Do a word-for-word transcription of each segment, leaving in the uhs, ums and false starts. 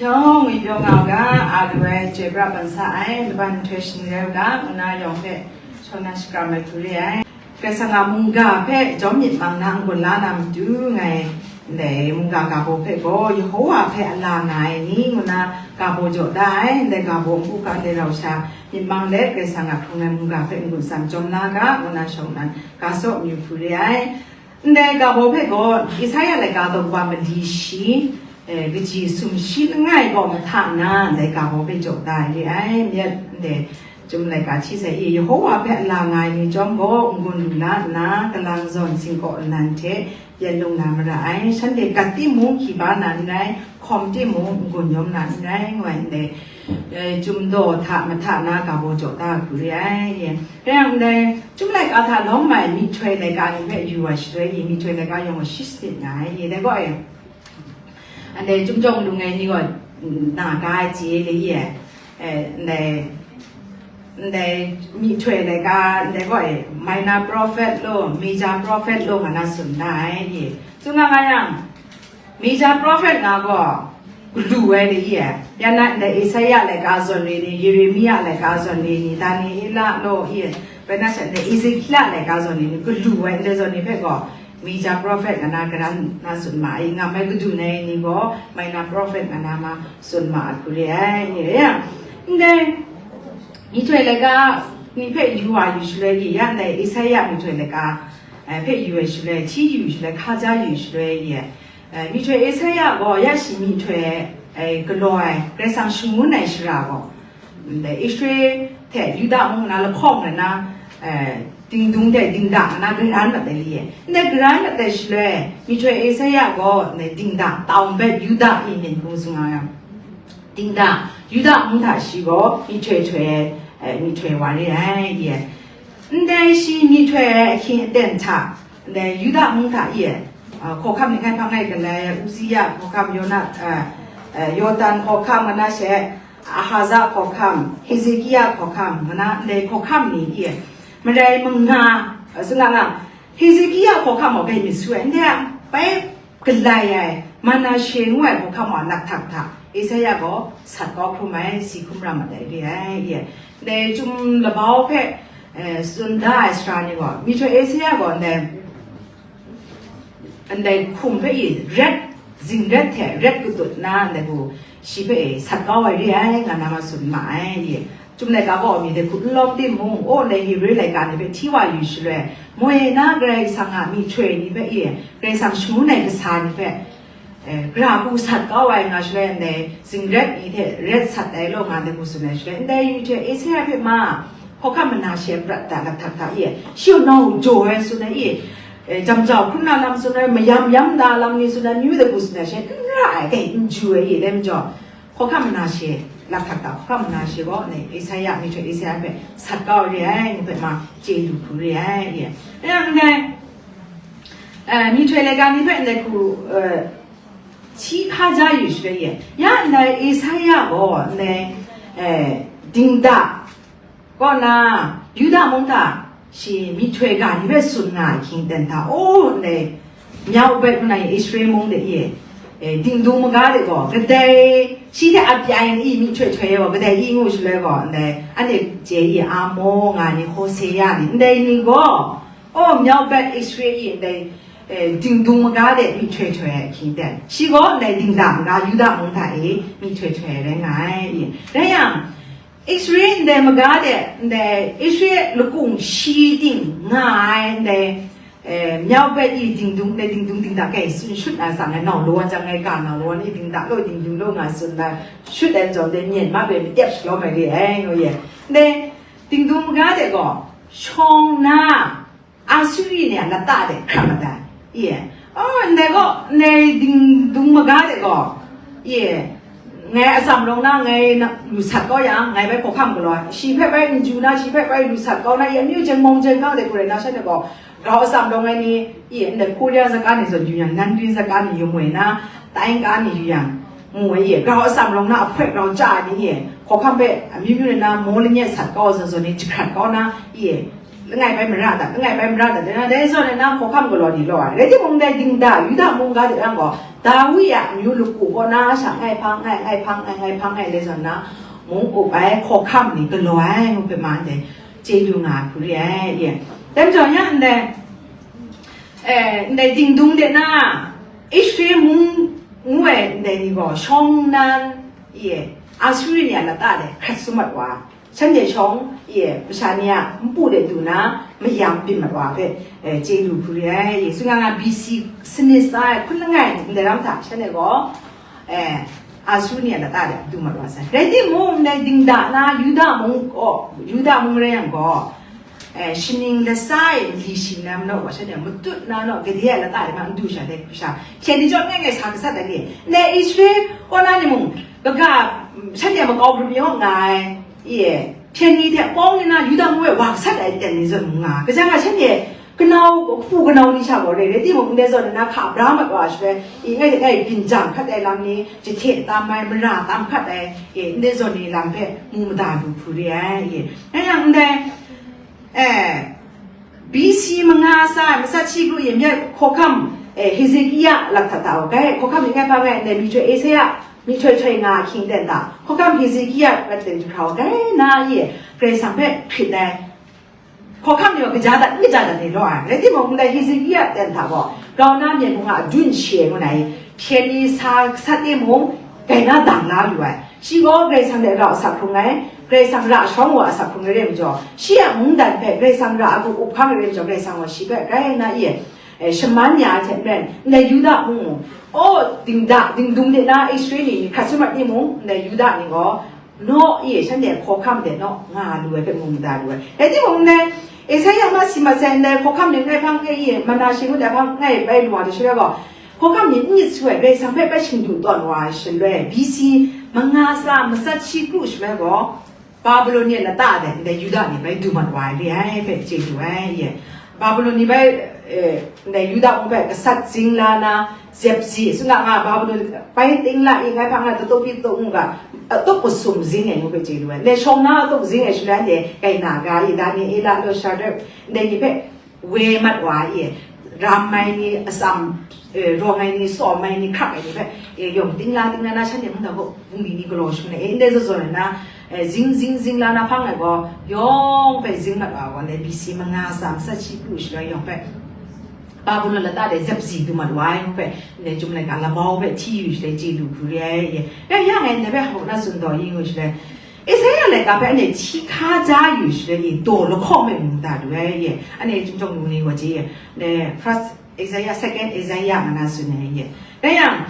Yawng ngwi pyaw nga u ga, a lu ai chyoi pra ban sa ai, laban nhtoi shani rai u ga, ngu na yawng hpe shaw na shakram ai hku re ai. Karai Kasang a mungga hpe jawm myit mang na n-gun la na matu, ngai ndai mungga ga baw hpe gaw, Yehowa hpe a la nga ai ni ngu na ga baw jaw da ai, ndai ga baw npu hkra ndai rau sha myit mang let, Karai Kasang a hkrung ai mungga hpe n-gun tsam jawm la ga, ngu na shawng nnan ga saw amyu hku re ai. Ndai ga baw hpe gaw, Esaia laika daw kaba mali shi, eh, kaji sumshi langai gaw mahta na, ndai ga baw hpe jaw da ai re ai, myit ndai Chyum laika hti sai i, Yehowa hpe a la nga ai ni chyawm gaw, n-gun lu la nna, kalang zawn singkaw nnan hte yen lung na mara ai, shanhte gat timung, hkiba na n rai, hkawm timung, n-gun yawm na n rai, ngu ai ndai, eh, Chyum daw hta mahta na ga baw jaw da hku re ai. Rai yang ndai, Chyum laika hta lawm ai myihtoi laika ni hpe yu ai shaloi i, myihtoi laika yawng gaw shi sanit nga ai. Dai gaw e, Anhte Chyum jawng lung ai ni gaw, mm, na ga ai chye le ye, eh, ndai, ndai myihtoi laika, ndai gaw e, minor prophet lo, major prophet lo, nga na tsun da ai ye. Tsun nga nga yang, major prophet nga gaw, galu ai le ye. Ya na, ndai Esaia laika zawn re ni, Yeremia laika zawn re ni, Daniela lo ye, bai na sha, ndai Ezekiela laika zawn re ni, galu ai, ndai zawn ni hpe gaw, Major prophet nga na karan na tsun ma ai, nga mai kadun ai ni gaw, minor prophet nga na ma tsun ma ai hku re ai, ni re yang. Ndai, myihtoi laika ni hpe yu wa yu shaloi, ya ndai Esaia myihtoi laika, eh, hpe yu ai shaloi, hti yu shaloi, hkaja yu shaloi, eh, myihtoi Esaia gaw, ya shi myihtoi, eh, galaw ai, Karai Kasang shangun ai shara gaw, Ndai Israel hte Yuda mung na lahkawng na na, eh, dingdung hte dingda na garan mat ai li e. Ndai garan mat ai shaloi, myihtoi Esaia gaw ndai dingda, tau nbet Yuda i myit hpung zunga yang, dingda, Yuda mung hta shi gaw myihtoi htoi ai, eh, myihtoi wa re ai, ye. Ndai shi myihtoi ai ahkying aten hta, ndai Yuda mung hta e, a, hkawhkam ni hkrai hpang ai galai, Uzia hkawhkam, Yona, a, a, Yotan hkawhkam, nga na she, Ahaza hkawhkam, Hezekia hkawhkam, nga na ndai hkawhkam ni e, marai manga, a, sanga nga, Hezekia hkawhkam gaw bai myit su ai, ndai a, bai galai ai, Manashe ngu ai hkawhkam wa lakhtak hta, Esaia gaw sat kau hkrum ai, si hkum ram mat ai re ai, ye. Ndai Chyum labau hpe, eh, tsun da ai sara ni gaw, myihtoi Esaia gaw ndai, ndai hkum hpe i ret, zingret hte ret katut na, ndai gaw shi hpe e sat kau ai re ai, nga na ma tsun ma ai, ye. Chyum laika gaw mi de hku n lawm timung, aw, ndai Hebre laika ni hpe hti wa yu shaloi, moi na Karai Kasang a myihtoi ni hpe e, Karai Kasang shangun ai kasa ni hpe, eh, gara hku sat kau ai nga shaloi, ndai zingret ni hte ret sat ai law nga, ndai hku tsun ai shaloi, ndai myihtoi Esaia hpe ma, hkawhkam Manashe prat da lakhtak hta e, shi gaw nau jaw ai tsun ai e, eh, jam jau hkrum na lam tsun ai, mayam yam na lam ni tsun ai, myu de hku tsun ai shaloi, n ra ai, dai n ju ai e, dai majaw, Hkawhkam Manashe, lakhtak hta hkawhkam Manashe gaw, ndai Esaia, myihtoi Esaia hpe sat kau re ai, ni hpe ma chye lu hku re ai, ye. Ya, ndai, eh, myihtoi laika ni hpe ndai hku, eh, hti hkaja yu shaloi, ye. Ya, ndai Esaia gaw, ndai, eh, dingda, kaw na, Yuda mung hta shi myihtoi ga ni hpe tsun nga ai hkying ten hta, aw, ndai, Myau Bai ngu na Israel mung de e, e, dingdung maga de gaw, kadai, shi hte a pyi ai ni myihtoi htoi ai gaw, kadai i ngu shaloi gaw, ndai, anhte chye i, Amo nga ni, Hosea ni, ndai ni gaw, aw, Myau Bai Israel i, ndai, e, dingdung maga de myihtoi htoi ai hkying ten, shi gaw, ndai dingda maga Yuda mung hta e myihtoi htoi ai rai nga ai, i. Rai yang, Israel ndai maga de, ndai Israel lakung shi ting nga ai, ndai, eh, Myau Bai i dingdung, ndai dingdung dingda kai tsun shut na sang ai, nau law jang ai, ga nau law ni dingda law, dingdung law nga tsun na shut ai zawn, ndai Myen ma bai matep shalawm ai re ai, ngu ye. Ndai dingdung maga de gaw, shawng na, Asuri ni a lata de hkrat mat ai. Ye. Oh, ndai gaw, ndai dingdung maga de gaw, ye, ngai atsam rawng na, ngai na, lu sat kau yang, ngai bai hkawhkam galaw ai. Shi hpe bai n ju na, shi hpe bai lu sat kau na, ye, amyu jeng mawng jeng hkang de hku rai na, shanhte gaw, grau atsam rawng ai ni, ye, ndai Korea zaka ni zawn yu yang, Nanrin zaka ni yu moi na, tai nka ni yu yang, mu ai, ye, grau atsam rawng na, ahpoi grau chya ai ni, ye, hkawhkam hpe, amyu myu rai na, maw lanyet sat kau ai zawn zawn ni, jahkrat kau na, ye, langai bai mara dat, langai bai mara dat, dai na, dai zawn na hkawhkam galaw ni law ai. Rai timung, dai dingda, Yuda mungga de rang gaw, Dawi a amyu laku kaw na sha ngai hpang, ngai, ngai hpang, ngai, ngai hpang, ngai, dai zawn na, mung up ai hkawhkam ni galaw ai, ngu hpe ma ndai chye lu nga ai hku re ai, ye. Dai majaw, ya ndai, eh, ndai dingdung de na, Israel mung ngu ai ndai ni gaw, shawng nan, ye, Asuri ni a lata de hkrat sum mat wa, shanhte shawng, ye, masha ni a npu de du na, mayam byin mat wa hpe, eh, chye lu hku re ai, ye. Tsun nga nga B C sanit tsa ai hkun langai ndai ram hta, shanhte gaw, eh, Asuri ni a lata de du mat wa sai. Rai timung, ndai dingda na Yuda mung gaw, Yuda mung rai yang gaw, eh, shaning lasa e mali shi na manaw wa shanhte matut na naw, gade a lata e ma n du sha dai hku sha, hpyen ni jaw ngai ngai sa gasat ai ni, ndai Israel kaw na ni mung, kaga, mm, shanhte makau hkrum yaw nga ai, ye, hpyen ni hte pawng ni na Yuda mung e wa gasat ai ten ni zawn mung nga, kaja nga shanhte kanau, hpu kanau ni sha gaw re, rai timung, ndai zawn na hka bra mat wa shaloi, i, ngai, ngai byin jang hkat ai lam ni, jahte tam ai, mara tam hkat ai, e, ndai zawn ni lam hpe mu mada lu hku re ai, e. Ngai yang ndai, eh, B C manga tsa ai matsat shi kru yin myit hkawhkam, eh, Hezekia lak hta hta u, gai hkawhkam ni ngai hpa ngai ndai myihtoi Esaia, myihtoi htoi nga ahkying ten hta, hkawhkam Hezekia rat ten jahkra u, gai na ye Karai Kasang hpe hkrit ai, hkawhkam ni gaw kaja dat, n kaja dat ni law ai. Rai timung, ndai Hezekia ten hta gaw, grau na myen mung a adun she ngu na i, hpyen ni sa gasat e mung, gai na dang la lu ai. Shi gaw Karai Kasang hte rau asak hkrung ai, Karai Kasang ra shawng wa asak hkrung ai rai majaw, shi a mungdan hpe Karai Kasang ra a gu up hkang ai rai majaw, Karai Kasang gaw shi hpe grai na i, eh, shaman ya ai hte maren, ndai Yuda mung mung, aw, dingda, dingdung de na Israel ni ni hkrat sum mat ni mung, ndai Yuda ni gaw, naw, i, shanhte hkawhkam de naw, nga lu ai hpe mu mada lu ai. Rai timung, ndai Esaia ma si mat sai, ndai hkawhkam ni ngai hpang ngai i, Manashe ngut ai hpang ngai bai lu wa ai shaloi gaw, hkawhkam ni n myit su ai, Karai Kasang hpe bai shingdu tawn wa ai shaloi, B C manga tsa matsat shi kru shaloi gaw, Babilon ni a lata de ndai Yuda ni bai du mat wa ai re ai hpe chye lu ai, ye. Babilon ni bai, eh, ndai Yuda mung hpe gasat zing la na, zep si, tsun nga nga, Babilon bai ting la i, ngai hpang na datawk pyi datawk mu ga, atawk masum zing ai ngu hpe chye lu ai. Ndai shawng na atawk zing ai shaloi anhte kai na ga i, Daniela law, Shadrach, ndai ni hpe woi mat wa i, ram ai ni, atsam, eh, rawng ai ni, tsawm ai ni, hkrak ai ni hpe, eh, yawng ting la ting la na shanhte mungdan gaw bungli ni galaw shangun ai, eh, ndai zawn zawn ai na, eh, zing, zing, zing la na hpang ai gaw, yawng hpe zing mat wa ai gaw, ndai B C manga tsa matsat shi kru shaloi yawng hpe, Babilon lata de zep si du mat wa ai ngu hpe, ndai Chyum laika labau hpe hti yu shaloi chye lu hku re ai, eh, ya, ya ngai ndai hpe hkawk na tsun taw i ngu shaloi, Esaia laika hpe anhte hti hkaja yu shaloi ni daw lahkawng hpe mu mada lu ai, ye. Anhte chyum jawng lu ni wa ji, ye. First Isaiah, Second Isaiah nga na tsun ai, ye. Rai yang,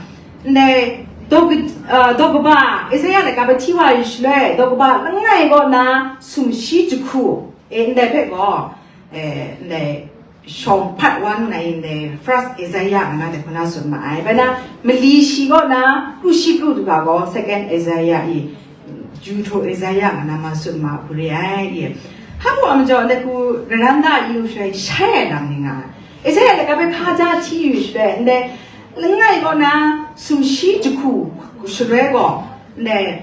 ndai daw ka-, ah, daw kaba, Esaia laika hpe hti wa yu shaloi, daw kaba langai kaw na sumshi jahku, e, ndai hpe gaw, e, ndai shawng hpat wan na in dai First Isaiah nga na de hku na tsun ma ai. Bai na, mali shi kaw na, kru shi kru du ga gaw, Second Isaiah i, Jutho Isaiah nga na ma tsun ma hku re ai i. Hpa hku a majaw, ndai hku garan da i u shaloi, shai ai lam ni nga ai. Isaiah laika hpe hkaja hti yu shaloi, ndai langai kaw na, sumshi jahku shaloi gaw, ndai,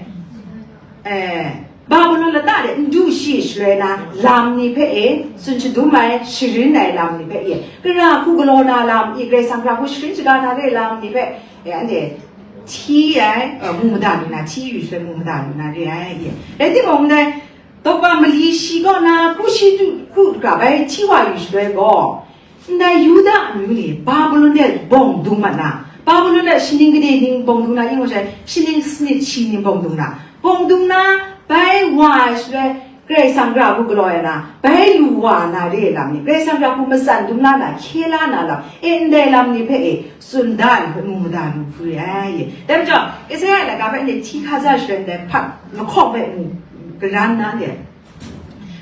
eh, Babilon lata de n du shi shaloi na lam ni hpe e, tsun shadum ai, sharin ai lam ni hpe e, gara hku galaw na lam i, Karai Kasang gara hku sharin shaga na re lam ni hpe e, anhte hti ai, e, mu mada lu na, hti yu shaloi mu mada lu na re ai e. Rai timung, ndai daw kaba mali shi kaw na, kru shi du, kru ga bai hti wa yu shaloi gaw, Ndai Yuda amyu ni Babilon de bawng dung mat na, Babilon de shaning gade ning bawng dung na, yin gaw shai, shaning sanit shi ning bawng dung na, bawng dung na, bai wa ai shaloi, Karai Kasang gara hku galaw ai na, bai lu wa na re ai lam ni, Karai Kasang gara hku matsan dum la na, hkye la na lam, e, ndai lam ni hpe e, tsun da ai hpe mu mada lu hku re ai, ye. Dai majaw, Isaiah laika hpe ndai hti hkaja shaloi ndai hpat lahkawng hpe mu garan na de.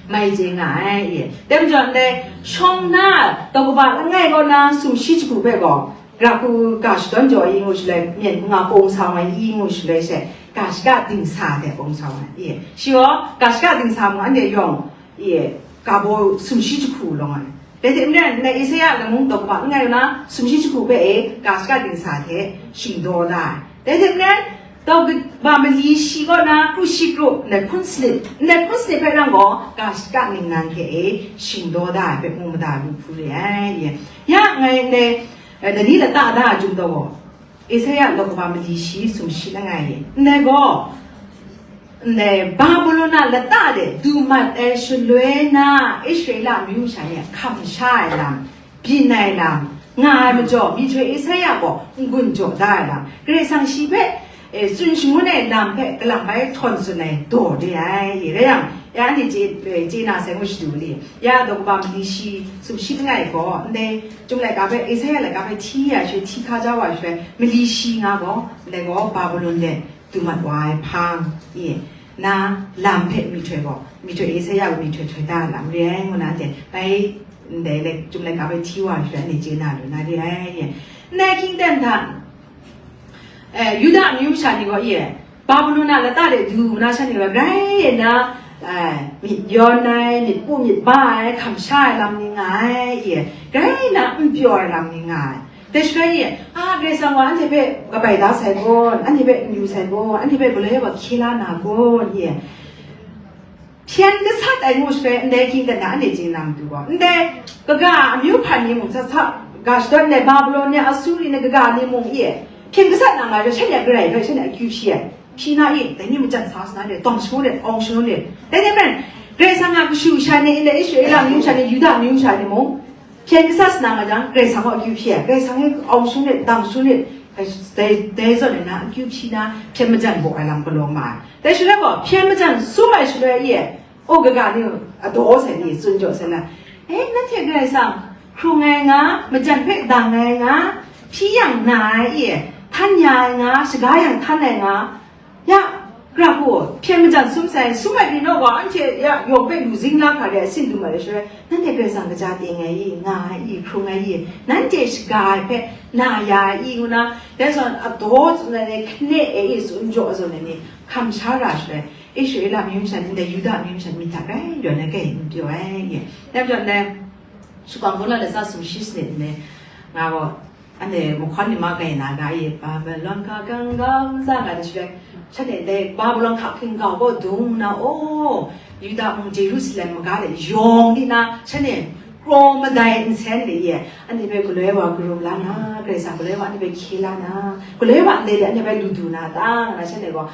Mai chye nga ai, ye. Dai majaw ndai shawng na, daw kaba langai kaw na sumshi jahku hpe gaw, gara hku ga shadawn jaw ai i ngu shaloi, myen hpunga pawng sa wa ai i ngu shaloi she, ga shaka dingsa hte pawng sa wa ai, ye. Shi gaw, ga shaka dingsa mung anhte yawng, ye, ga baw sumshi jahku lawng ai. Dai hte maren, ndai Isaiah lamung daw kaba langai kaw na sumshi jahku hpe e, ga shaka dingsa hte shingdaw la ai. Dai hte maren, Daw kaba mali shi kaw na kru shi kru, ndai hpun sanit, ndai hpun sanit hpe rang gaw, ga shaka ningnan hte e shingdaw da ai hpe mu mada lu hpu re ai. Ya ngai ndai, eh, dani lata da a jum daw gaw, Esaia daw kaba mali shi sumshi langai e. Ndai gaw, ndai Babilon a lata de du mat ai shaloi na Israela amyu masha ni hkam sha ai lam, byin ai lam, nga ai majaw, myihtoi Esaia gaw n-gun jaw da ai lam, Karai Kasang shi hpe, eh, tsun shangun ai lam hpe kalang bai htawn tsun ai daw re ai. Rai yang, ya anhte chye, eh, chye na sai ngu shadu li, ya daw kaba mali shi sumshi langai gaw, ndai Chyum laika hpe, Esaia laika hpe hti ya shaloi, hti hka ja wa shaloi, mali shi nga gaw, ndai gaw Babilon de du mat wa ai hpang, i, na lam hpe myihtoi gaw, myihtoi Esaia gaw myihtoi htoi da lam re ai, ngu na anhte bai ndai le, Chyum laika hpe hti wa shaloi, anhte chye na lu na re ai, i. Ndai hkying ten hta, eh, Yuda amyu masha ni gaw, i, Babilon a lata de du na sha ni gaw, grai na, eh, myit yawn ai, myit pu myit ba ai, hkam sha ai lam ni nga ai, i, grai na n pyaw ai lam ni nga ai. Dai shaloi ni, a, Karai Kasang wa anhte hpe kabai da sai gawn, anhte hpe n yu sai gawn, anhte hpe galoi wa hkye la na gawn, ye. Hpyen gasat ai ngu shaloi, ndai hkying ten na anhte chye na matu gaw, ndai kaga amyu hpan ni mung, sa sa, ga shadawn ndai Babilon ni, Asuri ni kaga ni mung, ye. Hpyen gasat na nga, shanhte a Karai hpe, shanhte akyu hpyi ai. Hpyi na i, dai ni majan sa sa na re, tawng shangun re, awng shangun re. Dai ni hpe, Karai Kasang a kashu sha ni, ndai Israela amyu sha ni, Yuda amyu sha ni mung, hpyen gasat sa na nga jang, Karai Kasang gaw akyu hpyi ai, Karai Kasang e awng shangun lit, dang shangun lit, dai, dai zawn e na, akyu hpyi na, hpyen majan baw ai lam galaw nga ai. Dai shaloi gaw, hpyen majan sum ai shaloi e, o kaga ni, adaw sai ni, tsun jaw sai na, e, nanhte Karai Kasang, hkrung ai nga, majan hpe dang ai nga, hpyi yang na ai e, htan ya ai nga, shaga yang htan ai nga, Ya, Kara gaw, hpyen majan sum sai, sum ai pyi naw gaw, anhte ya yawng hpe lu zing la hkra re ai sin dum ai shaloi, nanhte Karai Kasang kaja teng ai i, nga ai i, hkrung ai i, nanhte shaga ai hpe na ya ai i, ngu na, dai zawn adaw tsun ai ni, hkane e i, tsun jaw zawn ai ni, hkam sha ra shaloi, Israela amyu masha ni, ndai Yuda amyu masha ni myit hta grai yawn ai, grai n pyaw ai i. Dai majaw ndai, Shakawn Hpung Law latsa sumshi sanit nme nga gaw, anhte mahkawn ni ma grai na ga i, Babilon hka kangga ntsa nga ai shaloi, shanhte dai Babilon hka hkinggau gaw dung nna, o, Yuda mung Jerusalem maga de yawng di na, shanhte kraw madai nsen de ye, anhte hpe galoi wa karum la na, Karai Kasang galoi wa anhte hpe hkye la na, galoi wa ndai de anhte hpe lu du na ta, nga na shanhte gaw,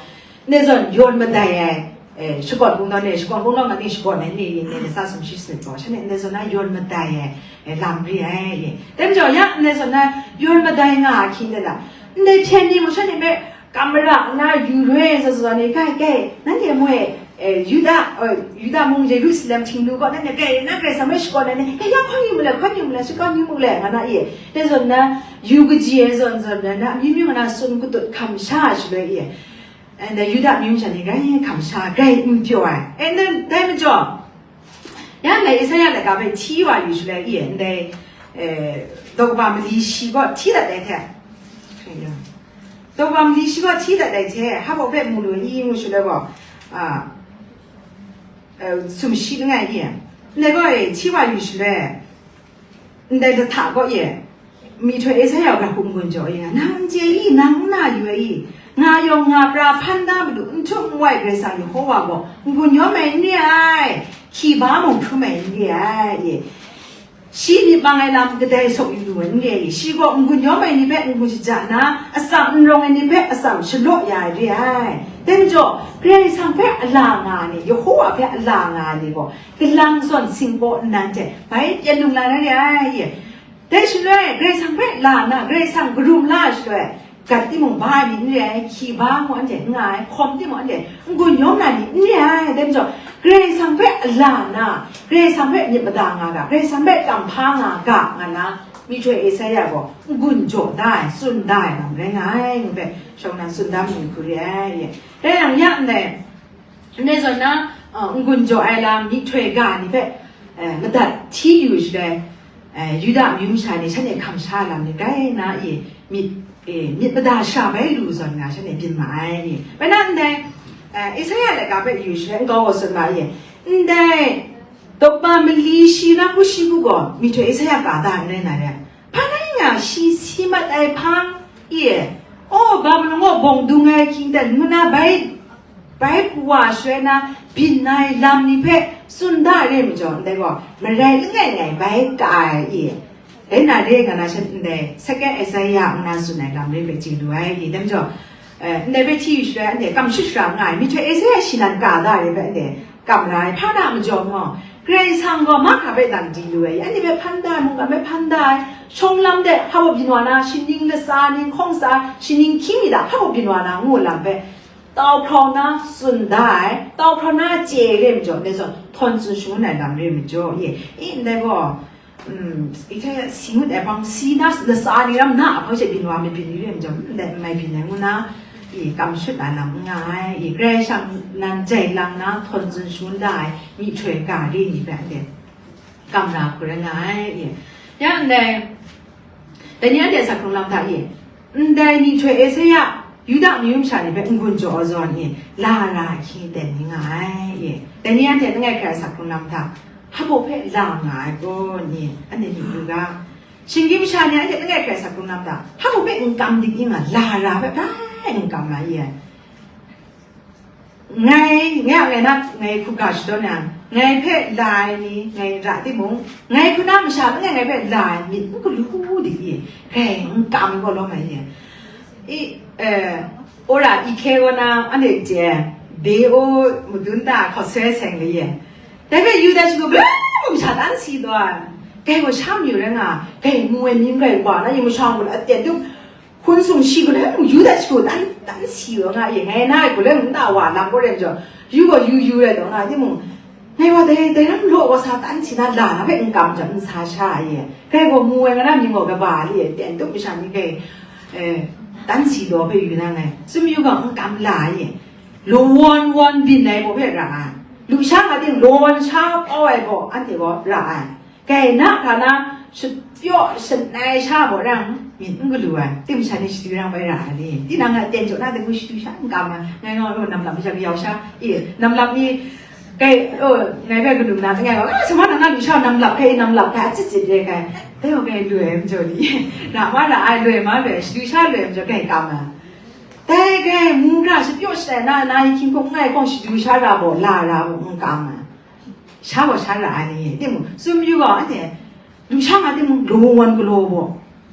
Ndai zawn yawn madai ai, eh, shakawn hpung naw ni, shakawn hpung naw nga ni shakawn ai ni, ni, ni, ni sa sumshi sanit gaw, shanhte ndai zawn na yawn madai ai, eh, lam re ai, ye. Dai majaw, ya ndai zawn na yawn madai nga a hkying de la, ndai hpyen ni mung shanhte hpe kam mara nna yu roi zaw zaw ni, kai, kai, nanhte moi, eh, Yuda, eh, Yuda mung Yerusalem htingnu gaw nanhte kai na Karai Kasang hpe shakawn ai ni, eh, ya hkawn yu mu le, hkawn yu mu le, shakawn yu mu le, nga na, ye. Dai zawn na yu kaji ai zawn zawn na, na amyu myu nga na tsun katut hkam sha ai shaloi, ye. And then Yuda amyu masha ni grai hkam sha, grai n pyaw ai. And then, dai majaw, ya ndai Isaya laika hpe hti wa yu shaloi, i ndai, eh, daw kaba mali shi gaw hti dat ai hte, daw kaba mali shi gaw hti dat ai hte, hpa hpe mu lu ai i ngu shaloi gaw, a, eh, sumshi langai i, ndai gaw e hti wa yu shaloi, Ndai lahta gaw e, myihtoi Esaia gaw hkum gun jaw e nga, nang n chye i, nang n na yu ai i, nga yawng nga pra hpan da madu n htum n wai Karai Kasang Yehova gaw n-gun yawm ai n re ai, hkyi ba mung hkrum ai n re ai, e, shi myit mang ai lam kadai sawk yu lu ai n re ai, shi gaw n-gun yawm ai ni hpe n-gun shaja nna, atsam n rawng ai ni hpe atsam shalaw ya ai re ai. Dai majaw, Karai Kasang hpe a la nga ai ni, Yehova hpe a la nga ai ni gaw, Kalang zawn singpaw nnan hte bai pyan lung la na re ai. Dai shaloi, Karai Kasang hpe la nna, Karai Kasang karum la ai shaloi, gat timung ba ai ni n re ai, hkyi ba ngu anhte n nga ai, hkawm timung anhte n-gun yawm na ni n re ai. Dai majaw, Karai Kasang hpe la nna, Karai Kasang hpe myit mada nga ga, Karai Kasang hpe kamhpa nga ga, nga na, myihtoi Esaia gaw n-gun jaw da ai, tsun da ai lam rai nga ai, ngu hpe shawng na tsun da mayu hku re ai. Rai yang, ya ndai, Ndai zawn na, uh, n-gun jaw ai lam myihtoi ga ni hpe, eh, madat hti yu shaloi, eh, Yuda amyu masha ni shanhte hkam sha lam ni grai na i myit, eh, myit mada sha bai lu zawn nga shanhte byin ma ai ni. Bai na ndai, eh, Isaya laika hpe yu shaloi nkau gaw tsun ma ai, ndai daw kaba mali shi na ku shi ku gaw myihtoi Isaya ka da n rai na re. Hpa rai nga shi si mat ai hpang e, O, Babilon gaw bawng dung ai hkying ten ngu na bai, bai wa shaloi na byin ai lam ni hpe tsun da re majaw, ndai gaw marai langai ngai bai ka ai i. Dai na re nga na sha ndai Second Isaiah ngu na tsun ai lam re hpe chye lu ai i. Dai majaw, eh, ndai hpe hti yu shaloi anhte kam shut shara nga ai, myihtoi Isaiah shi nan ka da re hpe anhte kam ra ai, hpa na majaw maw, Karai Kasang gaw mahkra hpe dang di lu ai, anhte hpe hpan da ai, mungkan hpe hpan da ai, shawng lam de hpa byin wa na, shining latsa ni, hkawng tsa, shining hkying mi hta hpa byin wa na, ngu lam hpe, tau hpraw na tsun da ai, tau hpraw na chye ai re majaw, dai zawn htawn tsun shangun ai lam re majaw, ye, i, ndai gaw, mm, i hte si ngut ai hpang, si na latsa ni ram na a hpang she byin wa, mabyin ni re majaw, ndai n mai byin ai ngu na, i, kam shut ai lam n nga ai, i, Karai Kasang nan jai lang na htawn tsun shangun da ai myihtoi ga re ni hpe anhte kam ra hku rai nga ai, i. Ya ndai, dai ni anhte a sak hkrung lam hta, i, ndai myihtoi Isaiah, Yuda myu masha ni hpe n-gun jaw ai zawn, i, la ra ai hkying ten ni nga ai, i. Dai ni anhte langai hkrai a sak hkrung lam hta, hpa baw hpe la nga ai kun, i, anhte myit yu ga. Shinggyim masha ni anhte langai hkrai a sak hkrung lam hta, hpa baw hpe n kam dik ning nga, la ra hpe bai n kam ai, i. Ngai, ngai a ngai na, ngai hkrup ga shadawn yang, ngai hpe la ai ni, ngai ra timung, ngai hku na masha langai ngai hpe la ai myit n galu di i, ngai n kam gaw lawm ai i. I, eh, ora i hkye gaw na, anhte je, de o madun da hkawt sai seng le i. Dai hpe Yuda shagu, bla mung sha dan si taw ai. Dai gaw sha mayu rai nga, dai mu ai mying rai wa na, i masha gaw la ten du, hpun sumshi gaw le, Yuda shagu dan, dan si wa nga i, ngai na ai gaw le, nta wa lam gaw rai majaw, yu gaw yu yu rai taw nga, timung, ngai wa dai, dai ram law wa sa dan si na, la na hpe n kam jang, n sa sha ai, dai gaw mu ai nga na mying gaw kaba li, ten tup masha ni gai, eh, dan si law hpe yu na ngai, sum yu gaw n kam la ai, lawan wan byin ai baw hpe ra ai, lusha nga ting lawan sha kau ai baw, anhte gaw ra ai. Kai na hkra na, shapyaw shanai sha baw rang, myit n galu ai, tim sha ni shadu rang bai ra ai ni? Tinang a ten jaw na de ngu shadu sha n kam ai, ngai nga lu nam lam mi sha yau sha, i, nam lam mi, kai, o, ngai bai kanu na, ngai nga, a, sama na na lu sha nam lap kai, nam lap kai, a tsit tsit re kai, dai wa kai lu ai majaw ni, na ma na ai lu ai ma lu ai, shadu sha lu ai majaw kai kam ai. Dai kai, mu ra, shapyaw shanai na, na yi hkying hkawng ngai hkawng shadu sha ra baw, la ra baw, n kam ai. Sha gaw sha ra ai ni, timung, tsun yu gaw, anhte, lusha nga timung, lawan wan galaw baw,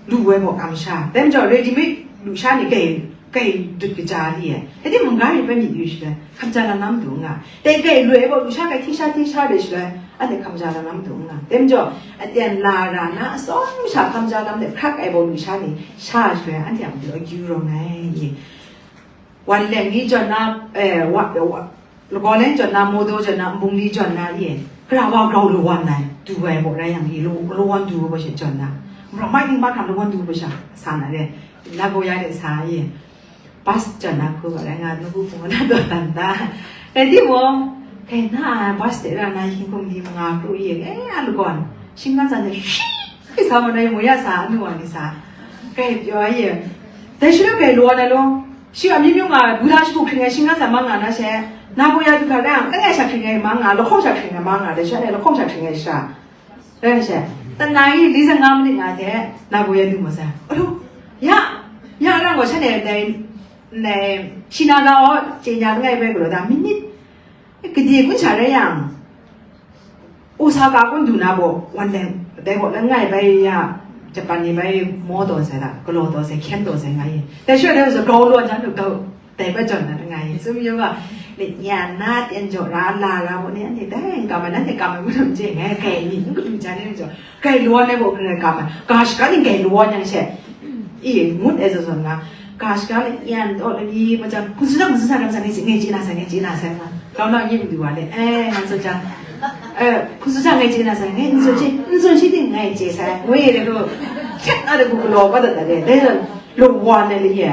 lu ai baw kamsha. Dai majaw, ready made lusha ni kai, kai dut kaja li ai. Dai timung, gari hpe myit yu shaloi, hkamja lam na matu n nga. Dai kai lu ai baw, lusha kai hti sha hti sha re shaloi, anhte hkamja lam na matu n nga. Dai majaw, aten la ra na, atsawm sha hkamja lam de hkrak ai baw lusha ni, sha shaloi, anhte a matu akyu rawng ai ni. Wan leng ni jawn na, eh, wa, wa, lagaw leng jawn na, mawdaw jawn na, nbungli jawn na, ye, gara wa grau lawan ai, du ai baw rai yang, ye, law-, lawan du ai baw she jawn na, mara mai ning mahkra lawan du ai baw sha, sa na re, na gaw ya de sa, ye, bus jawn na hku gaw rai nga, na gu hpung na daw dan da. Rai timung, kai na ai bus de ra na, hkying hkum di manga kru, ye, eh, a lagawn, shinggan sa de, shi, sa ma na, ye, mu ya sa, anu wa ni sa, kai pyaw, ye, dai shi law kai lawan ai law, Shi a myit myu nga, Buddha shagu hkring ai shinggan sa mang nga na she, Nagoya du hkra rai yang, langai sha hkring ai mang nga, lahkawng sha hkring ai mang nga, dai sha, lahkawng sha hkring ai sha. Rai nga she, tana yi li zang nga manit nga hte, Nagoya du ma sai. Alu, ya, ya rang gaw shanhte dai, dai, Shinaga aw, chye nya langai bai galaw da, minit, Kade kun sha rai yang, Osaka kun du na baw, wan leng, dai gaw langai bai ya, Japan ni bai maw taw sai da, galaw taw sai, hkyen taw sai nga ye. Dai sha dai sa, grau law jan du, dai bai jawn na nga ye. Sum yu ga, ni yan na, tyen jaw ra, la ra baw ni, anhte dai n kam ai, nanhte kam ai, ngu dum je, ngai kai ni, ngu dum jan ni jaw, kai law ni baw, kai kam ai, ga shaka ni kai law yang she. I, ngut ai zawn zawn nga, ga shaka le yan taw lani, macam, hpung sumsha, hpung sumsha, hpung sumsha, ngai chye, ngai chye na sai, ngai chye na sai nga. Grau na yin du wa le, eh, nga tsun jang, eh, hpung sumsha ngai chye na sai, ngai n tsun shi, n tsun shi ting ngai chye sai, ngu ye de lu, hkyet na de gu galaw kau dat dat de, dai zawn, lu wan ai le ye,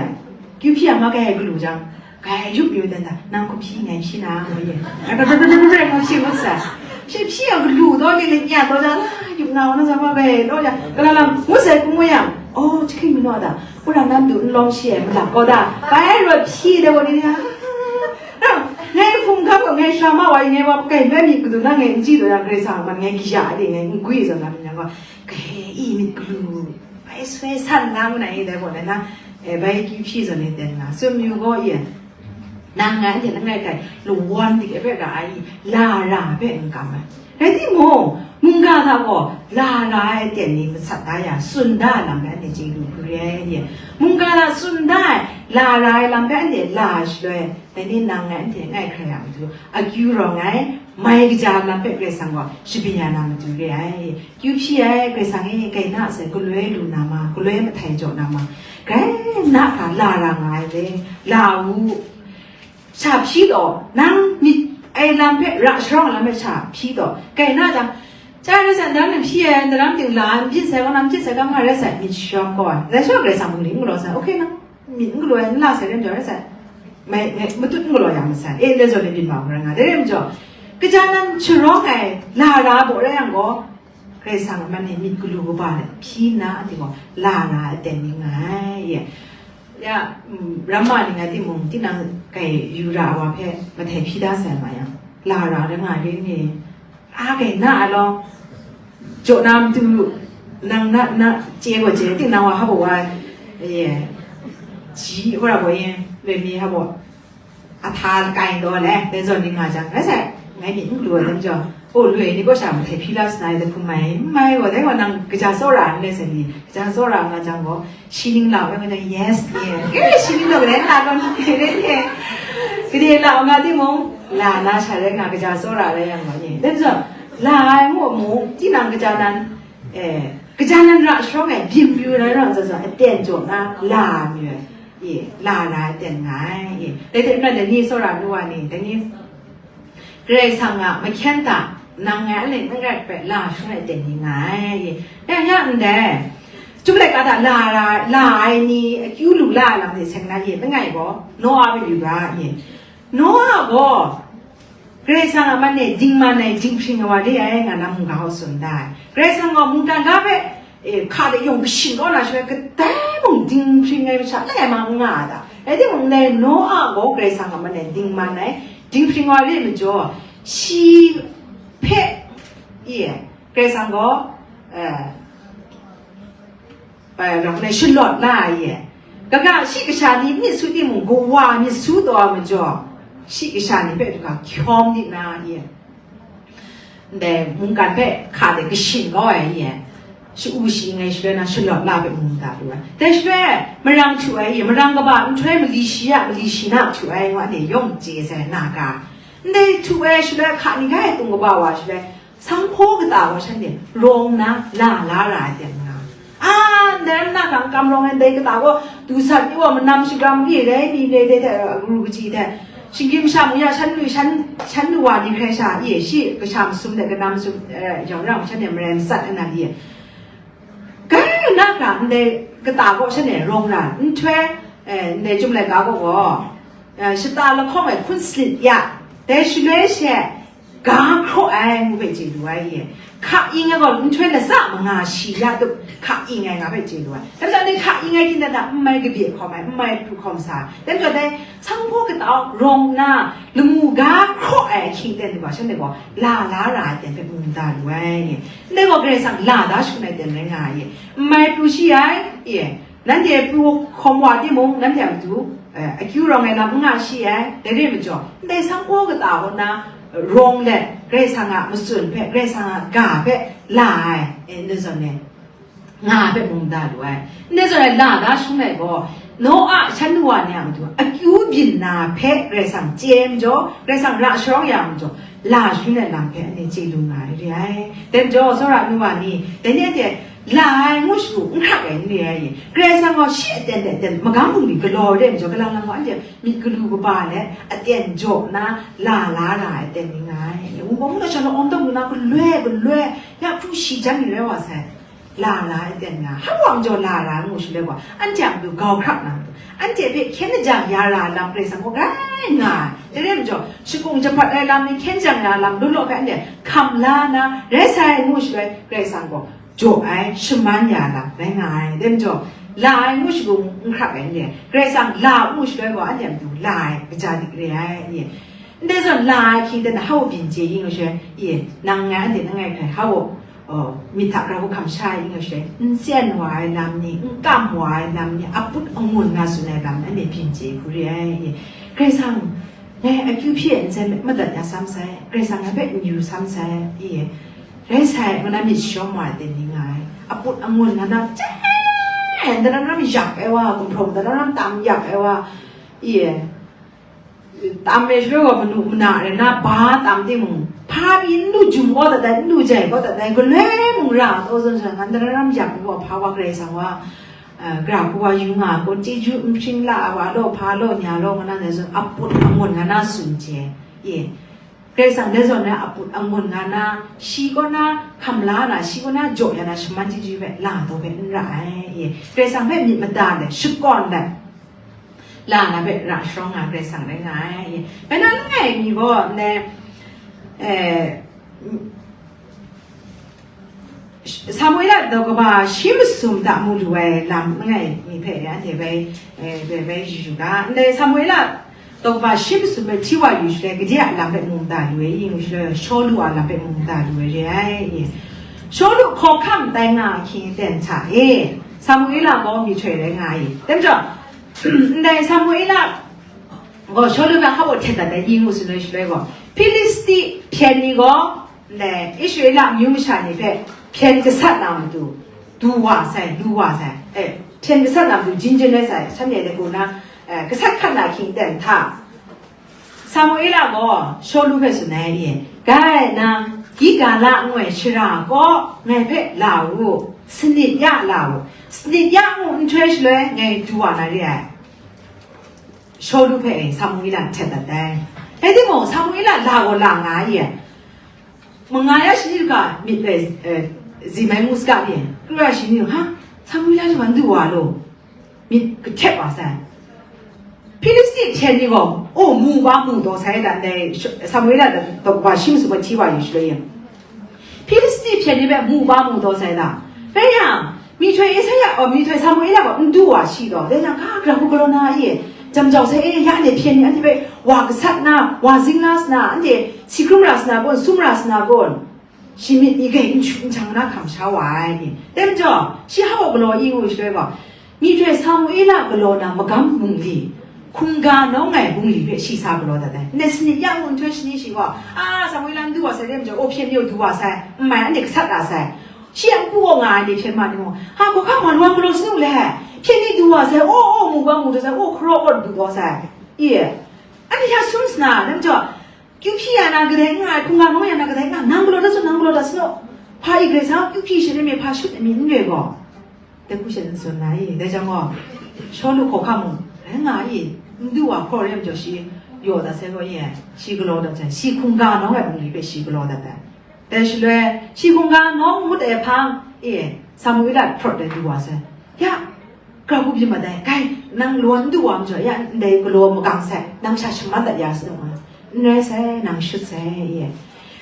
kyu hpyi a ma kai ai galu jang, Kai yup yu dan da, nang hku hpyi ngai hpyi na, ngu ye. Ai, bre, bre, bre, bre, bre, ngu hpyi ngut sai. Shi hpyi a galu taw, ni le nya taw jang, yup nga wa na sa ma bai, taw jang, gala lam, ngut sai hku ngu yang, oh, jahkring mi naw da, wora na matu n lawm shi ai, malap kaw da, bai rawt hpyi de gaw ni, ngai hpung hkap gaw ngai sha ma wa, ngai wa kai bai myit kadu na ngai n chye taw yang, Karai Kasang man ngai kaya de ngai n gwi zawn na myit yang gaw, kai i myit galu, bai soi san na ngu na i dai gaw na, E, bai kyu hpyi zawn e ten nga, tsun mayu gaw, ye, nang ngai hte langai hkrai lungwan dik ai hpe ra ai, lara hpe n kam ai. Rai timung, mungga hta gaw lara ai aten ni matsat da ya, tsun da ai lam hpe anhte chye lu hkru re ai, ye. Mungga hta tsun da ai, lara ai lam hpe anhte la ai shaloi, dai ni nang ngai anhte ngai hkrai a matu, akyu rawng ai, mai kaja lam hpe Karai Kasang gaw shabyin ya na matu re ai. Kyu hpyi ai Karai Kasang e, kaina sai galoi lu na ma, galoi mahtai jaw na ma, grai na hta la ra nga ai le, la u. Sha hpyi taw, nang myit ai lam hpe, ra sharawng ai lam hpe sha hpyi taw, kaina jang, chya rai sai, nang hpyi ai, ndaram ting la ai, n byin sai, kaw na n byin sai, kam nga rai sai, myit shawm gaw ai. Dai sha Karai Kasang mung ni n galaw sai, okay nang. Myit n galaw ai, n la sai, ren jaw rai sai. Mai, mai, matut n galaw ya masai. E, ndai zawn e byin bau hkra nga. Dai rai majaw, kaja nan sharawng ai, lara baw rai yang gaw, Karai Kasang a man e myit galu kaba let hpyi nna, anhte gaw lara aten ni nga ai, ye. Ya, mm, ramma ni nga timung, tinang kai yu ra ai wa hpe mahtai hpyi da sai ma yang, lara rai nga ai re ni? A kai na a law, jaw na matu, nang na, na, chye gaw chye, tinang wa hpa wa, ye, ji, hpa ra gaw yin, loi mi hpa wa, a hta lakai n taw le, dai zawn ni nga jang, rai sai, ngai myit n galu ai dam jaw, o, loi ni gaw sha mahtai hpyi la sa na ai, dai hkum mai, n mai gaw, dai gaw nang kaja tsawra n le sai ni, kaja tsawra nga jang gaw, shi ning lau ai nga jang, yes, ni, e, shi ning lau le, na gaw ni, re, re, gade lau nga timung, la na sha rai nga, kaja tsawra rai yang gaw ni, dai zawn, la ai ngu mu, tinang kaja nan, e, kaja nan ra sharawng ai, byin yu rai rawng zawn zawn, aten jaw na, la mi ai. I, la na aten nga ai, i. Dai hte maren dai ni tsawra nu wa ni, dai ni Karai Kasang a mahkyen hta, nang ngai a ling n rai hpe la shangun ai aten ni nga ai, i. Ya, ya ndai, Chyum laika hta la ra, la ai ni, akyu lu la ai lam ni seng na, i, langai gaw, Noa hpe yu ga, i. Noa gaw, Karai Kasang a man e dingman ai, dinghpring ai wa re ai, nga na mungga hkaw tsun da ai. Karai Kasang gaw mungkan ga hpe, e, hka de yawng kashin kau na shaloi, kadai mung dinghpring ai masha langai ma n nga a ta? Rai timung, ndai Noa gaw Karai Kasang a man e dingman ai, dinghpring wa re ai majaw, shi hpe, e, Karai Kasang gaw, e, e, rau ngai shalawt la ai, e. Kaga shi kasha ni myit su timung, kawa myit su taw ai majaw, shi kasha ni hpe du hkra hkyawm di na, e. Ndai mungkan hpe hka de kashin kau ai, e. Sha-u shi-ing ai shaloi na shalawt la hpe mu da lu ai. Dai shaloi, marang htu ai, e. Marang kaba nhtoi mali shi ya, mali shi na htu ai, wa ne yawng chye sai, na ga. Ndai htu ai shaloi, hka ni ga e tung kaba wa shaloi, Sanghpaw kata gaw shanhte rawng nna la la ra ai ten nga. A, ndai ram na hkang kam rawng ai ndai kata gaw, du sat ni gaw manam shagam re rai ni re de hte, garu kaji hte, shinggyim masha mung ya shan lu, shan, shan lu wa ni hkrai sha, e, shi kasha masum de kanam masum, e, yawng rang shanhte marai masat ai na li e. Kai na hkra ndai kata gaw shanhte rawng ra, nhtoi, e, ndai Chyum laika gaw gaw, e, shata lahkawng e hkun sanit ya, dai shaloi she, ga hkraw ai ngu hpe chye lu ai, e. Hka ing ai gaw nhtoi latsa manga shi ya tup hka ing ai nga hpe chye lu ai. Dai majaw, dai hka ing ai hkying dan hta n mai kabye hkawm ai, n mai pru hkawm sa ai. Dai majaw, dai sanghpaw kata rawng nna, lamu ga hkraw ai ahkying ten hte gaw, shanhte gaw la la ra ai ten hpe mu da lu ai, e. Ndai gaw Karai Kasang la da shangun ai ten rai nga ai, e. N mai pru shi ai, e. Nanhte pru hkawm wa timung, nanhte a matu, eh, akyu rawng ai lam n nga shi ai, dai re ai majaw, ndai sanghpaw kata kaw na, eh, rawng let, Karai Kasang a matsun hpe, Karai Kasang a ga hpe la ai, eh, ndai zawn e, nga ai hpe mung da lu ai. Ndai zawn e la da shangun ai gaw, Noa shan nu wa ni a matu, akyu byin na hpe Karai Kasang chye ai majaw, Karai Kasang ra sharawng ya ai majaw, la shangun ai lam hpe anhte chye lu nga ai re ai. Dai majaw, tsawra nu wa ni, dai ni anhte, la ai ngu shagu n hkrak ai n re ai, Karai Kasang gaw shi aten de aten magam bungli galaw re ai majaw, kalang lang gaw anhte myit galu kaba let aten jaw nna la la ra ai aten ni nga ai. Wunpawng mung na sha lawm taw lu na galoi galoi ya hpru shi jan ni rai wa sai, la la ai aten nga ai. Hpa wa majaw la ra ai ngu shaloi gaw, anhte a matu gau hkrak na matu, anhte hpe hkyen lajang ya ra ai lam Karai Kasang gaw grai nga ai. Dai rai majaw, shakung jahpat ai lam ni hkyen jang ya ai lam law law hpe anhte hkam la na rai sai ngu shaloi, Karai Kasang gaw jaw ai, shaman ya lam rai nga ai. Dai majaw, la ai ngu shagu n hkrak ai n re ai. Karai Kasang la ngu shaloi gaw, anhte a matu la ai, kaja dik re ai, n re ai. Ndai zawn la ai hkying ten hpa byin chye yu nga shaloi, e, nang ngai anhte nang ngai hkrai hpa, myit hta grau hkam sha ai n shaloi, n tsen wa ai lam ni, n kam wa ai lam ni, aput angun nga tsun ai lam ni, anhte byin chye hku re ai. Karai Kasang, ngai akyu hpyi ai n tsen madat ya sam sai, Karai Kasang ngai hpe n yu sam sai, i, rai sai, ngu na myit shawm wa ai ten ni nga ai, aput angun nga na, chye, ndaram ram yak ai wa, gumhpraw ndaram ram tam yak ai wa, i, tam ai shaloi gaw, manu mana rai na, ba tam timung, hpa pyi n lu jum kau dat ai, n lu jai kau dat ai, galoi mung ra taw zawn sha, ngan dara ram yak ai gaw, hpa wa Karai Kasang wa, eh, gara hku wa yu nga ai kun, chyeju n hpring la ai wa law, hpa law, nya law, nga na dai zawn, aput angun nga na tsun hte, e, Karai Kasang dai zawn na aput angun nga na, shi kaw na hkam la na, shi kaw na jaw ya na, shaman chyeju hpe la taw hpe n ra ai, e, Karai Kasang hpe myit mada let, shakawn let, la na hpe ra sharawng nga Karai Kasang rai nga ai. Bai na langai mi gaw, ndai, eh, Samuela daw kaba shi masum hta mu lu ai lam langai mi hpe anhte bai, eh, bai, bai yu yu ga. Ndai Samuela daw kaba shi masum hpe hti wa yu shaloi, gade a lam hpe mu mada lu ai, i ngu shaloi, Shawlu a lam hpe mu mada lu ai re ai, i. Shawlu hkawhkam tai nga ahkying aten hta e, Samuela gaw myihtoi rai nga ai. Dai majaw, ndai Samuela gaw Shawlu hpe hap htet dat ai, i ngu tsun ai shaloi gaw, Hpilisti hpyen ni gaw, ndai Israela amyu masha ni hpe hpyen gasat na matu, du wa sai, lu wa sai, eh, hpyen gasat na matu, jin jin rai sai, shanhte dai hku na, eh, gasat hkat na ahkying aten hta, Samuela gaw Shawlu hpe tsun ai, e, gai nang, Gilgala ngu ai shara kaw ngai hpe la u, sanit ya la u, sanit ya mu nhtoi shaloi ngai du wa na re ai. Shawlu hpe Samuela htet dat ai. Rai timung, Samuela la gaw la nga ai, e, manga ya shani hkra myit e, zi mai ngu saga pyi, kru ya shani, ha, Samuela ni man du wa law, myit kahtep wa sai. Hpilisti hpyen ni gaw, o, mu ba mu taw sai da, ndai Samuela daw kaba shi masum hti wa yu shaloi, Hpilisti hpyen ni hpe mu ba mu taw sai da. Rai yang, myihtoi Esaia, o, myihtoi Samuela gaw n du wa shi taw, dai yang, ga, gara hku galaw na e, jam jau sai e, ya anhte hpyen ni anhte hpe wa gasat na, wa zing la sa na, anhte si hkrum ra sa na kun, sum ra sa na kun, shi myit ni gai n shu n jang na hkam sha wa ai ni. Dai majaw, shi hap galaw i ngu shaloi gaw, myihtoi Samuela galaw na magam bungli, hkungga nawng ai bungli hpe shi sa galaw dat ai. Ndai sanit ya mu nhtoi shani shi gaw, a, Samuela n du wa sai, dai majaw, o, hpyen ni gaw du wa sai, n mai, anhte gasat ra sai. Shi a npu gaw nga ai ni hpyen ma ni mung, ha, hkawhkam wa, lawang galaw sanu le, hpyen ni du wa sai, o, o, mu ga mu da sai, o, hkaraw awt du gaw sai, i, anhte hta sum sa na, dai majaw, kyu hpyi ya na kadai n nga ai, hkungga nawng ya na kadai n nga, nang galaw dat sanu, nang galaw dat sanu, hpa i Karai Kasang kyu hpyi sha ai mi, hpa shut ai mi n re gaw, dai hku sha n tsun na i, dai jang gaw, Shawlu hkawhkam mung, rai nga i, n du wa hkawk re ai majaw shi yaw dat sai gaw, i, shi galaw dat sai, shi hkungga nawng ai bungli hpe shi galaw dat ai. Dai shaloi, shi hkungga nawng ngut ai hpang e, Samuela hprawt ai du wa sai. Ya, grau hku byin mat ai, gai, nang lawang n du wa majaw, ya, ndai galaw magang sai, nang sha shaman dat ya sanu, n rai sai, nang shut sai, e.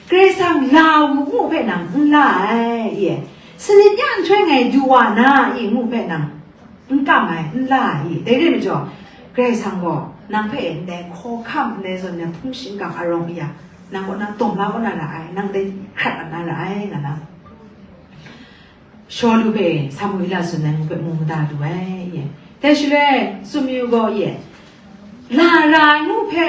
Karai Kasang la u ngu hpe nang n la ai, e. Sanit ya nhtoi ngai du wa na i ngu hpe nang n kam ai, n la ai, i. Dai re majaw, Karai Kasang gaw nang hpe ndai hkawhkam, ndai zawn ai hpung shingkang arawng ya, nang kaw na tawn la kaw na ra ai, nang dai hkrat na ra ai, nga na. Shawlu hpe Samuela tsun ai ngu hpe mu mada lu ai, i. Dai shaloi, tsun mayu gaw, i, la ra ai ngu hpe,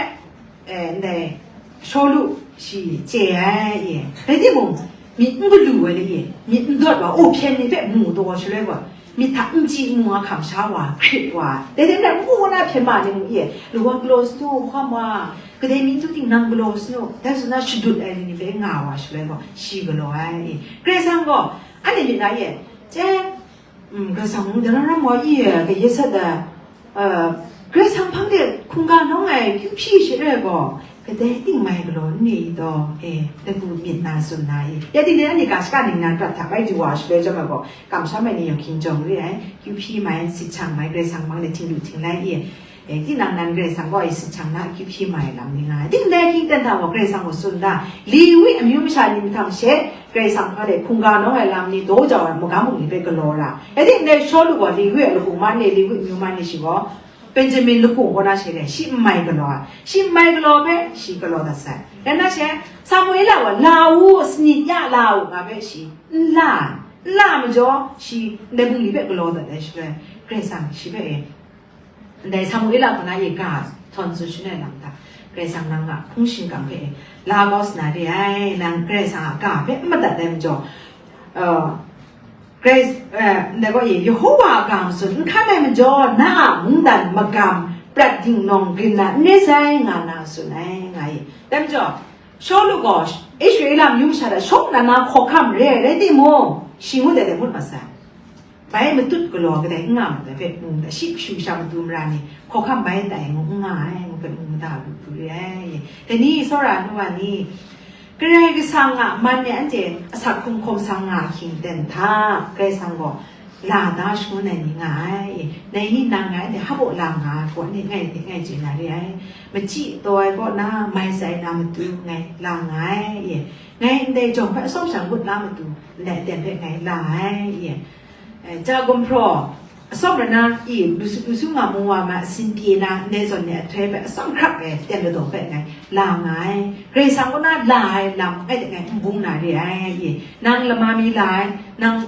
eh, ndai Shawlu shi chye ai, i. Rai timung, myit n galu ai le, i, myit n dawt wa, o, hpyen ni hpe mu taw shaloi gaw, myit hta n chyi n mu nga hkam sha wa, hkrit wa, dai hte maren n gu na hpyen ma ni mung, i, lawang galaw sanu, hkam wa, kadai mi n du ting nang galaw sanu, dai suna shadut ai ni hpe nga wa shaloi gaw, shi galaw ai, i. Karai Kasang gaw, anhte myit na e, chye, mm, Karai Kasang mung dai ram ram wa i, kayat sat ai, uh, Karai Kasang hpang de hkungga nawng ai kyu hpyi sha re gaw, kadai ting mai galaw n re i taw, e, dai hku myit na tsun na i. Ya ting de, anhte ga shaka ningnan prat hta bai du wa shaloi chyawm ai gaw, kamsham ai ni yawng hkying jawng re ai, kyu hpyi mai, sit hkyang mai, Karai Kasang hpang de htinglu htinglai i. E, tinang nan Karai Kasang gaw i sit hkyang na, kyu hpyi mai lam ni nga ai. Ting dai hkying ten hta gaw Karai Kasang gaw tsun da, Lewi amyu masha ni mahtang she, Karai Kasang hpa de hkungga nawng ai lam ni daw jau ai magam bungli hpe galaw ra. Rai timung, ndai Shawlu gaw Lewi ai lahku man e, Lewi amyu man e shi gaw, Benjamin lakung kaw na she le, shi n mai galaw ai, shi n mai galaw hpe shi galaw dat sai. Rai na she, Samuela gaw, la u, sanit ya la u, nga hpe shi n la ai, n la ai majaw, shi ndai bungli hpe galaw dat ai shaloi, Karai Kasang shi hpe e, ndai Samuela kaw na e ga htawn tsun shangun ai lam hta, Karai Kasang nang a hpung shingkang hpe e la kau sa na re ai, nang Karai Kasang a ga hpe n madat ai majaw, uh, Grace, eh, ndai gaw, Yehowa a ga matsun n hkan ai majaw, na a mungdan magam prat dingnawng grin na n re sai, nga na tsun ai, nga i. Dai majaw, Shawlu gaw Israela mayung masha hta shawng na na hkawhkam re ai rai timung, shi ngut ai dai ngut mat sai. Bai matut galaw kadai n nga mat ai hpe, ngu, shi kashu sha matu mara ni hkawhkam bai tai ngu n nga ai, ngu hpe ngu mada lu hku re ai. Dai ni, tsawra nu wa ni, Karai Kasang a man e anhte asak hkrung hkawm sa nga ahkying ten hta, Karai Kasang gaw la da shangun ai ni nga ai. Dai ni nang ngai anhte hpa baw la nga ai hku, anhte ngai hte ngai chye na re ai. Machyi taw ai kaw na, mai tsai na matu ngai la nga ai. Ngai ndai jawng hpe atsawm sha ngut la matu, ndai aten hpe ngai la ai. Eh, ja gumhpraw, atsawm rana i, lusu, lusu nga mu wa ma, asin pye na, ndai zawn ni ahtoi hpe atsawm hkrak e, ten ladaw hpe ngai la nga ai. Karai Kasang kaw na la ai lam, ngai de ngai n bung na re ai, i, nang lama mi la ai, nang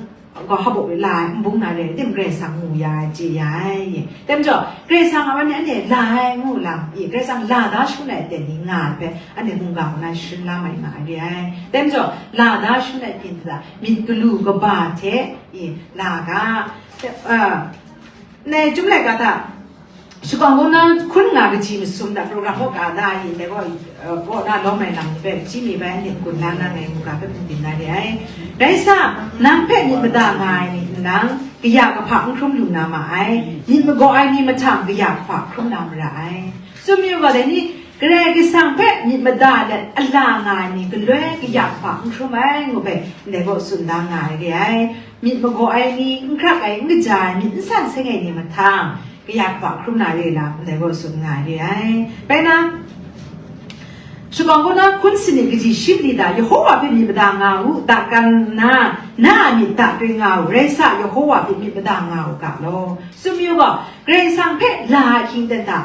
gaw hpa baw la ai, n bung na re ai, tim Karai Kasang mu ya ai, chye ya ai, i. Dai majaw, Karai Kasang a man e anhte la ai ngu lam, i, Karai Kasang la da shangun ai aten ni nga ai hpe, anhte mungga kaw na sharin la mai nga ai re ai. Dai majaw, la da shangun ai hpyen hta, myit galu kaba hte, i, la ga, eh, ndai Chyum laika hta, shakawn kaw na hkun nga kaji masum hta program kaw ka da ai, ndai gaw, eh, kaw na lawm ai lam ni hpe, hpyi mi bai, anhte n-gun la na ngai mungga hpe hpung byin na re ai. Rai sa, nang hpe myit mada nga ai ni nlang, kaya kahpa n hkrum lu na ma ai, myit magaw ai ni mahtang kaya kahpa hkrum na mara ai. Tsun mayu ga, dai ni, Karai Kasang hpe myit mada let a la nga ai ni galoi kaya hpa n hkrum ai, ngu hpe ndai gaw tsun da nga ai re ai. Myit magaw ai ni, n hkrak ai, n kaja ai, myit n san seng ai ni mahtang, kaya hpa hkrum na re lam, ndai gaw tsun nga ai re ai. Bai na, shakawn kaw na hkun sanit kaji shi mali hta, Yehova hpe myit mada nga u, da kan nna, na a myit da kring nga u, rai sa, Yehova hpe myit mada nga u ga law. Tsun mayu gaw, Karai Kasang hpe la ai hkying ten hta,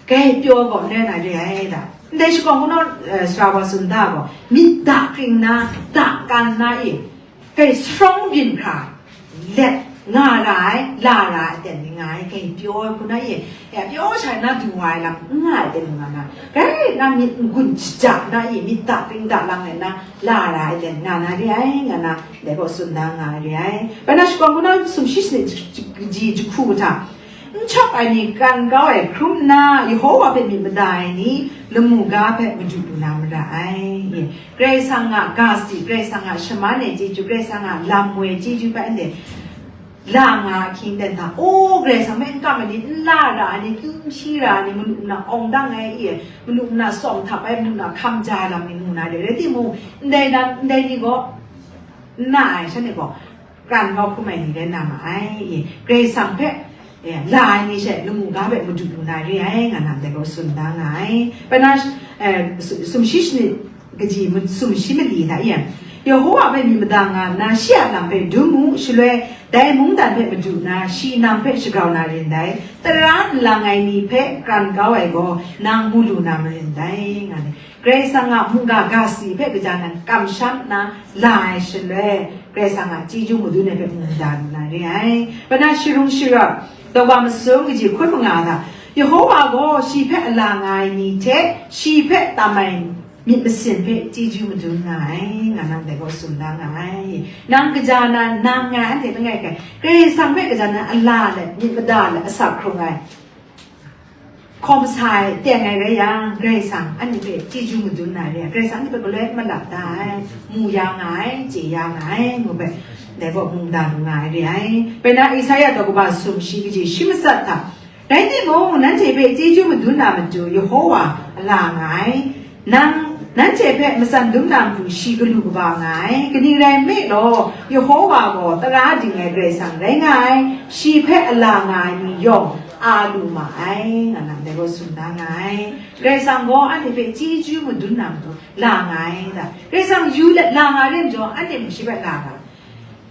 Grai pyaw gaw n rai na re ai da. Ndai shakawn kaw na, eh, sara wa tsun da gaw, myit da kring na, da kan na e, grai sarawng byin hkra, let nga ra ai, la ra ai aten ni nga ai, grai pyaw ai hku na e, ya pyaw sha na du wa ai lam n nga ai aten ni nga na, grai na myit n-gun shaja na e, myit da kring da lang ai na, la ra ai aten nga na re ai, nga na, dai gaw tsun da nga ai re ai. Bai na shakawn kaw na sumshi sanit ji, ji, ji hku hta, N chawk ai ni, kran kau ai hkrum nna, Yehova hpe myit mada ai ni, lamu ga hpe madu lu na mara ai. Karai Kasang a ga si, Karai Kasang a shaman ai chyeju, Karai Kasang a lam woi chyeju hpe anhte la nga ahkying ten hta, o, Karai Kasang hpe n kam ai ni, n la ra ai ni, n hpyi ra ai ni, manu mana awng dang ai, i, manu mana tsawm htap ai, manu mana hkam ja ai lam ni mu na re, rai timung, ndai na, ndai ni gaw, n na ai, shanhte gaw, kran kau hkrum ai ni rai na ma ai, i, Karai Kasang hpe, e, la ai ni she lamu ga hpe madu lu na re ai, nga na ndai gaw tsun da nga ai. Bai na, e, su-, sumshi sanit kaji, mu-, sumshi mali hta e, Yehova hpe myit mada nga nna, shi a lam hpe dum u, shaloi dai mungdan hpe madu nna, shi nang hpe shagrau na rin dai, tara nlang ai ni hpe kran kau ai gaw, nang mu lu na marin dai, nga ai. Karai Kasang a mungga ga si hpe kaja nan kamsham nna la ai shaloi, Karai Kasang a chyeju madun ai hpe mu da lu na re ai. Bai na sharung sharawt, dawa masum kaji hkun manga hta, Yehova gaw shi hpe a la nga ai ni hte shi hpe tam ai myit masin hpe chyeju madun nga ai, nga na ndai gaw tsun da nga ai. Nang kaja nan, nang ngai anhte langai hkai, Karai Kasang hpe kaja nan a la let, myit mada let, asak hkrung ai, hkawm sa ai, teng ai rai yang, Karai Kasang anhte hpe chyeju madun na re ai, Karai Kasang anhte hpe galoi malap da ai, mu ya nga ai, chye ya nga ai, ngu hpe, dai gaw mungdan lu nga ai re ai. Bai na Isaya daw kaba sumshi kaji shi matsat hta, rai timung, nanhte hpe chyeju madun na matu Yehova a la nga ai. Nang, nanhte hpe matsan dum na matu shi galu kaba nga ai. Kaning rai nme law, Yehova gaw tara ding ai Karai Kasang rai nga ai, shi hpe a la nga ai ni yawng a lu ma ai, nga na ndai gaw tsun da nga ai. Karai Kasang gaw anhte hpe chyeju madun na matu la nga ai da. Karai Kasang yu let la nga re majaw, anhte mung shi hpe la nga.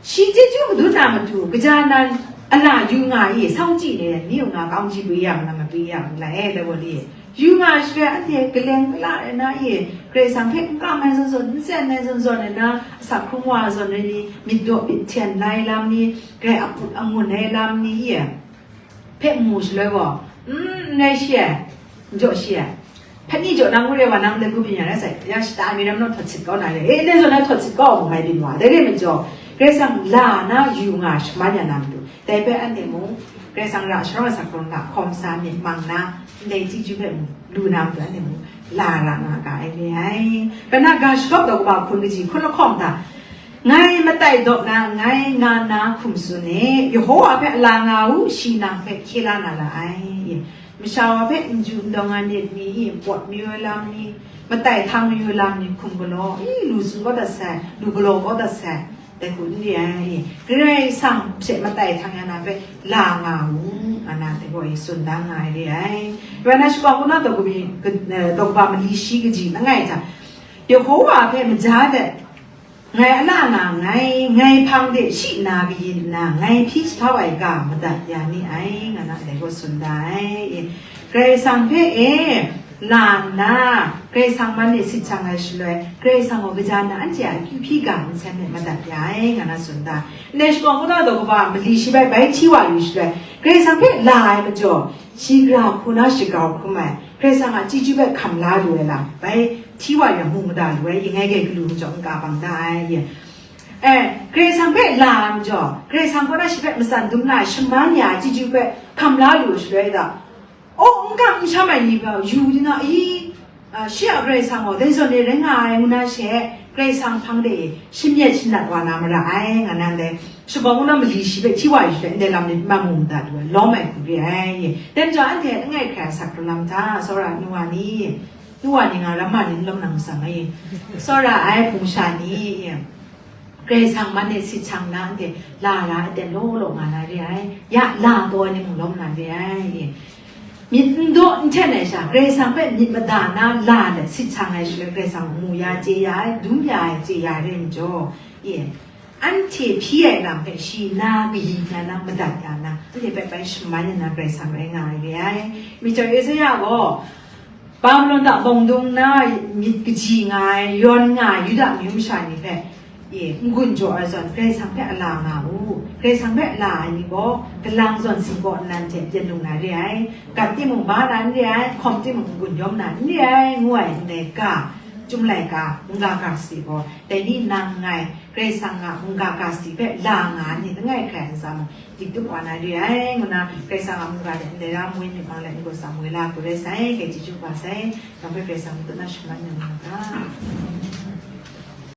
Shi chyeju madun na matu, kaja nan Ala yu nga i, sau chyi ni, ni u nga kau ji bwi yang, nga ma bwi yang, la e, la wa li. Yu nga shaloi, anhte kaleng kala e na i, Karai Kasang hpe n kam ai zawn zawn, n tsen ai zawn zawn e na, asak hkrung wa zawn ai ni, myit daw myit hten lai lam ni, grai aput angun ai lam ni i, hpe mu shaloi gaw, n rai shi ai, n jaw shi ai. Hpani jaw nang re wa nang de gu byin ya rai sai, ya shata mi ram naw htawt sit kau na re. E, ne zawn na htawt sit kau mu mai byin wa. Dai re majaw, Karai Kasang la na yu nga shaman ya na matu. Dai hpe anhte mung, Karai Kasang ra sharawng ai asak hkrung hta hkawm sa myit mang na, ndai chyeju hpe mung, lu na matu anhte mung, la ra nga ga ai re ai. Kana ga shalawp daw kaba hkun kaji hkun lahkawng hta, ngai matai dawp na nngai nga nna hkum tsun e, Yehowa hpe la nga u, shi nang hpe hkye la na ra ai. Masha wa hpe n ju n dawng ai myit mi i, pawt mayu ai lam ni, matai htang mayu ai lam ni hkum galaw, i, lu tsun kau dat sai, lu galaw kau dat sai, dai hku n re ai. Karai Kasang hte matai htang ya na hpe la nga u, nga na dai gaw e tsun da nga ai re ai. Rai na, shakawng kungdawn daw kaba, eh, daw kaba mali shi kaji langai hta, Yehowa hpe maja let, ngai ala nga nngai, ngai hpang de shi nna kayin nna, ngai hpyi jahtau ai ga madat ya ni ai, nga na dai gaw tsun da ai. Karai Kasang hpe e la nna, Karai Kasang man e sit shang ai shaloi, Karai Kasang gaw kaja nna anhte a akyu hpyi ga nsen hpe madat ya ai, nga na tsun da. Ndai shakawng kungdawn daw kaba mali shi bai bai hti wa yu shaloi, Karai Kasang hpe la ai majaw, shi gara hku na shagau hkrum ai, Karai Kasang a chyeju hpe hkam la lu ai lam, bai hti wa yang mu mada lu ai, yin ngai gai galu majaw n ka bang da ai, yin. Eh, Karai Kasang hpe la ai majaw, Karai Kasang kaw na shi hpe matsan dum na ai, shaman ya ai chyeju hpe hkam la lu shaloi da, aw, n kam n sham ai ni gaw, yu di na, i, a, shi a Karai Kasang gaw, dai zawn e rai nga ai, ngu na she, Karai Kasang hpang de e, shamyet shanat wa na mara ai, nga na ndai, shakawng kungdawn mali shi hpe hti wa yu shaloi, ndai lam ni ma mu mada lu ai, lawm ai hku re ai, yin. Dai majaw, anhte langai hkrai asak hkrung lam hta, tsawra nu wa ni, nu wa ni nga ramma ni n lawm na masam ai, tsawra ai hpung sha ni, yin. Karai Kasang man e sit shang na anhte la ra aten law law nga na re ai, ya la taw ai ni mung lawm na re ai. Myit n daw n hten ai sha, Karai Kasang hpe myit mada na la let sit shang ai shaloi, Karai Kasang mu ya chye ya ai, dum ya ai chye ya ai re majaw, e, anhte hpyi ai lam hpe shi na kayi hkra na madat ya na, anhte hpe bai shaman ya na Karai Kasang rai nga ai re ai. Myit jang Isaya gaw, Babilon a bawng dung na myit kaji nga ai, yawn nga ai Yuda amyu masha ni hpe, e, n-gun jaw ai zawn, Karai Kasang hpe a la nga u. Karai Kasang hpe a la ai ni gaw, galang zawn singkaw nnan hte byin lu na re ai. Gat timung ba na n re ai, hkawm timung n-gun yawm na n re ai, ngu ai ndai ga, Chyum laika, mungga ga si gaw, dai ni nang ngai, Karai Kasang a mungga ga si hpe la nga ai ni langai hkrai ntsa mung, dik dup wa na re ai, ngu na Karai Kasang a mungga de ndai ra moi myit mang let n-gun tsam woi la hku rai sai, gai chyeju kaba sai, nang hpe Karai Kasang matut na shaman na nga ga.